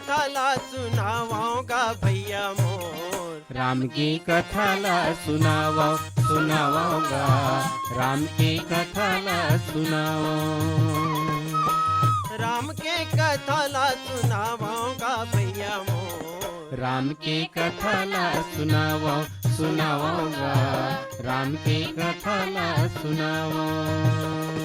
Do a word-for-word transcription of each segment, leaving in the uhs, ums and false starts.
कथा ला सुनावंव गा भैया मोर। राम के कथा ला सुनावंव, सुनावंव गा। राम के कथा ला सुनावंव। राम के कथा ला सुनावंव गा भैया मोर। राम के कथा ला सुनावंव, सुनावंव गा। राम के कथा ला सुनावंव।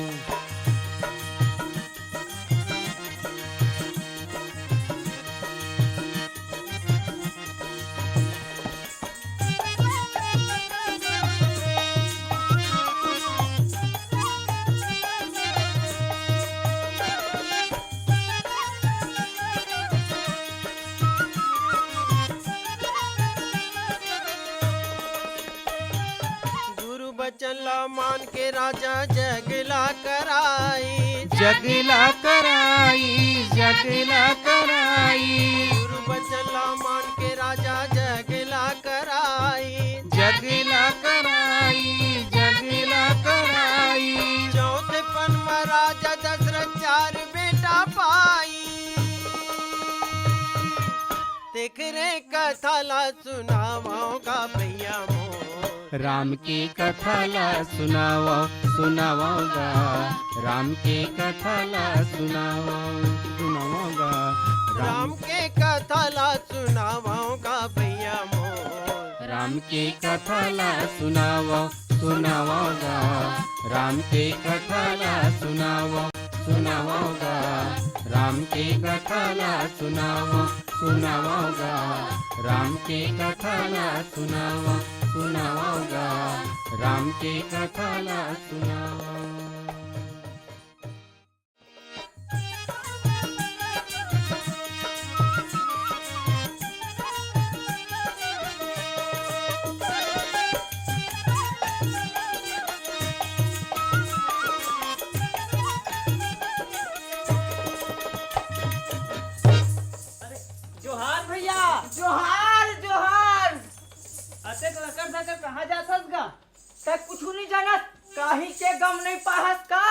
गुरु बचन ला मान के राजा जग ला कराई। जग ला कराई, जग ला कराई। गुरु बचन ला मान के राजा जग ला कराई। जग ला कराई, जग ला कराई। चौथे पन म राजा दशरथ चार बेटा पाई। तेखरे कथा ला सुनावंव गा भैया मोर। राम के कथा ला सुनावंव, सुनावंव गा। राम के कथा ला सुनावंव, सुनावंव गा। राम के कथा ला सुनावंव गा भैया मोर। राम के कथा ला सुनावंव, सुनावंव गा। राम के कथा ला सुनावंव, सुनावंव गा। राम के कथा ला सुनावंव, सुनावंव गा। राम के कथा ला सुनावंव, सुनावंव गा। राम के कथा ला सुनावंव। अरे, जोहार भैया। जोहार, जोहार। अतेक लकर धकर कहाँ जाथस गा? तैं कुछु नइ जानस, कहीं के गम नइ पाहस का?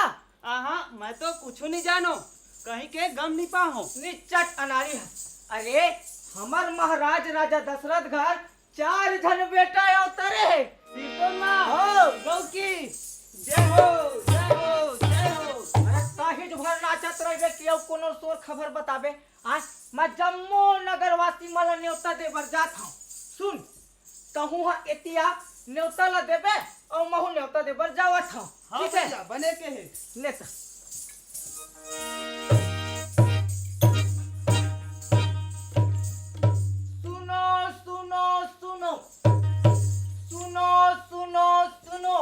आहा, मैं तो कुछु नइ जानों, कहीं के गम नइ पाहों। निच्चट अनाड़ी हस। अरे, हमर महाराज राजा दशरथ घर चार झन बेटा अवतरे हे। सीतोन माँ, हो। गौ की जय हो, जय हो, जय हो। अरे, ताही जो भर नाचत रहिबे कि अउ कोनो सोर खबर बताबे। आज मैं जम्मो नगरवासी मन ल नेवता दे बर जात हंव। सुन, तहूं ह एतिया नेवता ल देबे अउ महूं नेवता दे बर जावत हंव। हाँ ठीक हे? भैया, बने के हे। ले त। सुनो, सुनो, सुनो। सुनो, सुनो, सुनो।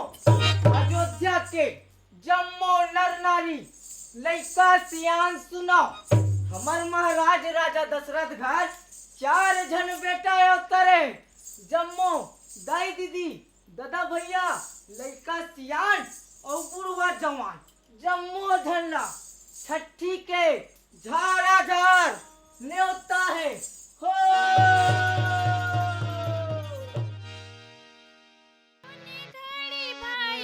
अयोध्या के जम्मो नर नारी, लइका सियान सुनव, हमर महाराज राजा दशरथ घर चार झन बेटा अवतरे। जम्मो दाई दीदी, ददा भैया, लइका सियान अउ बुढ़वा जवान, जम्मो झन ला छट्ठी के झारा झार नेवता हे। हो। कोने घड़ी भाई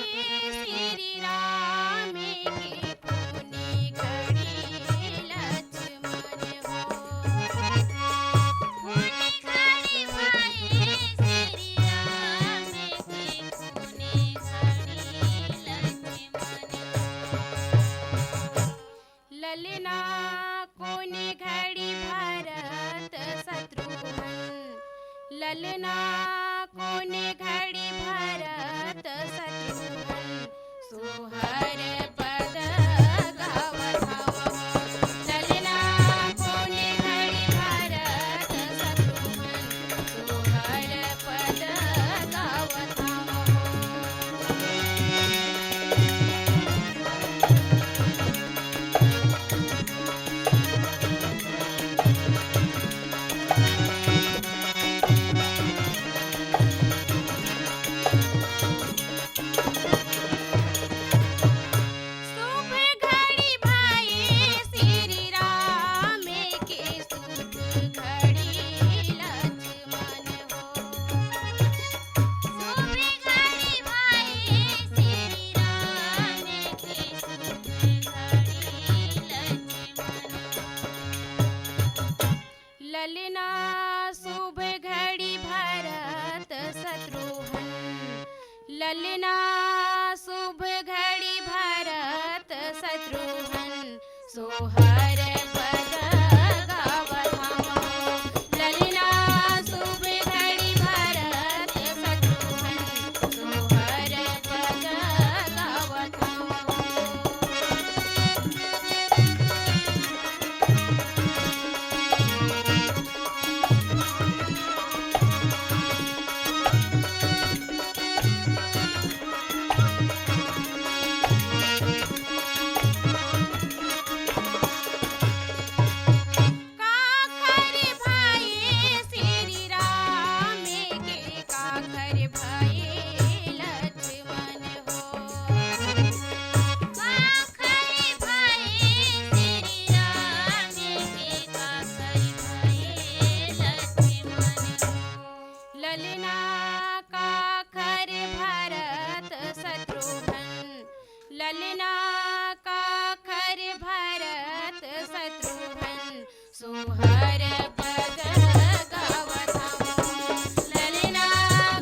श्री राम के, कोने घड़ी लक्ष्मण हो। कोने घड़ी भाई श्री राम के, कोने घड़ी लक्ष्मण हो। ललना कोने घड़ी भरत शत्रुघ्न, ललना कोने घड़ी भरत शत्रुघ्न, सोहर पद गावत हवं। ललना कोने घड़ी भरत शत्रुघ्न, सोहर पद गावत हवं। शुभ घड़ी भरत शत्रुघ्न, ललना शुभ घड़ी भरत शत्रुघ्न, सोहर पद गावत हवँ। ललना शुभ घड़ी भरत शत्रुघ्न, सोहर पद गावत हवँ। काखर भये श्री राम के, काखर भये लक्ष्मण हो। काखर भये श्री राम के, काखर भये लक्ष्मण हो। ललना काखर भरत शत्रुघ्न, ललना काखर भरत शत्रुघ्न, सोहर पद गावत हवँ। ललना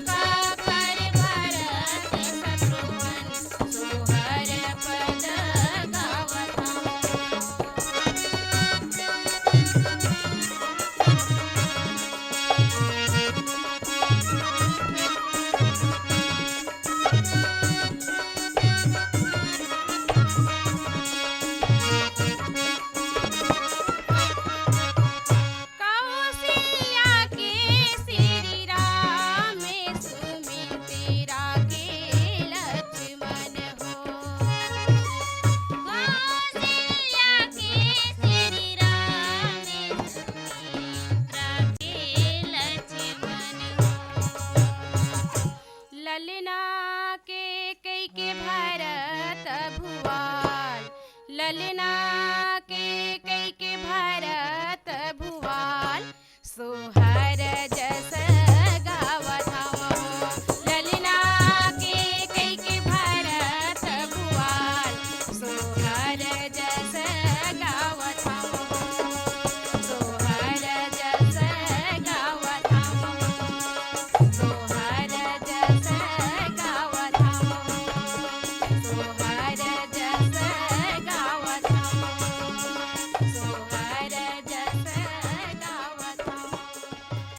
काखर भरत शत्रुघ्न, सोहर पद गावत हवँ। कौशल्या के श्री राम, सुमित्रा के लक्ष्मण हो। कौशल्या के श्री राम, सुमित्रा के लक्ष्मण हो। ललना केकई के भरत भुआल, ललना केकई के भरत भुआल, सोहर जस गावत हवँ। ललना केकई के भरत भुआल, सोहर जस गावत हवँ। सोहर जस गावत हवँ। सोहर जस गावत हवँ। सोहर जस गावत हवँ। सोहर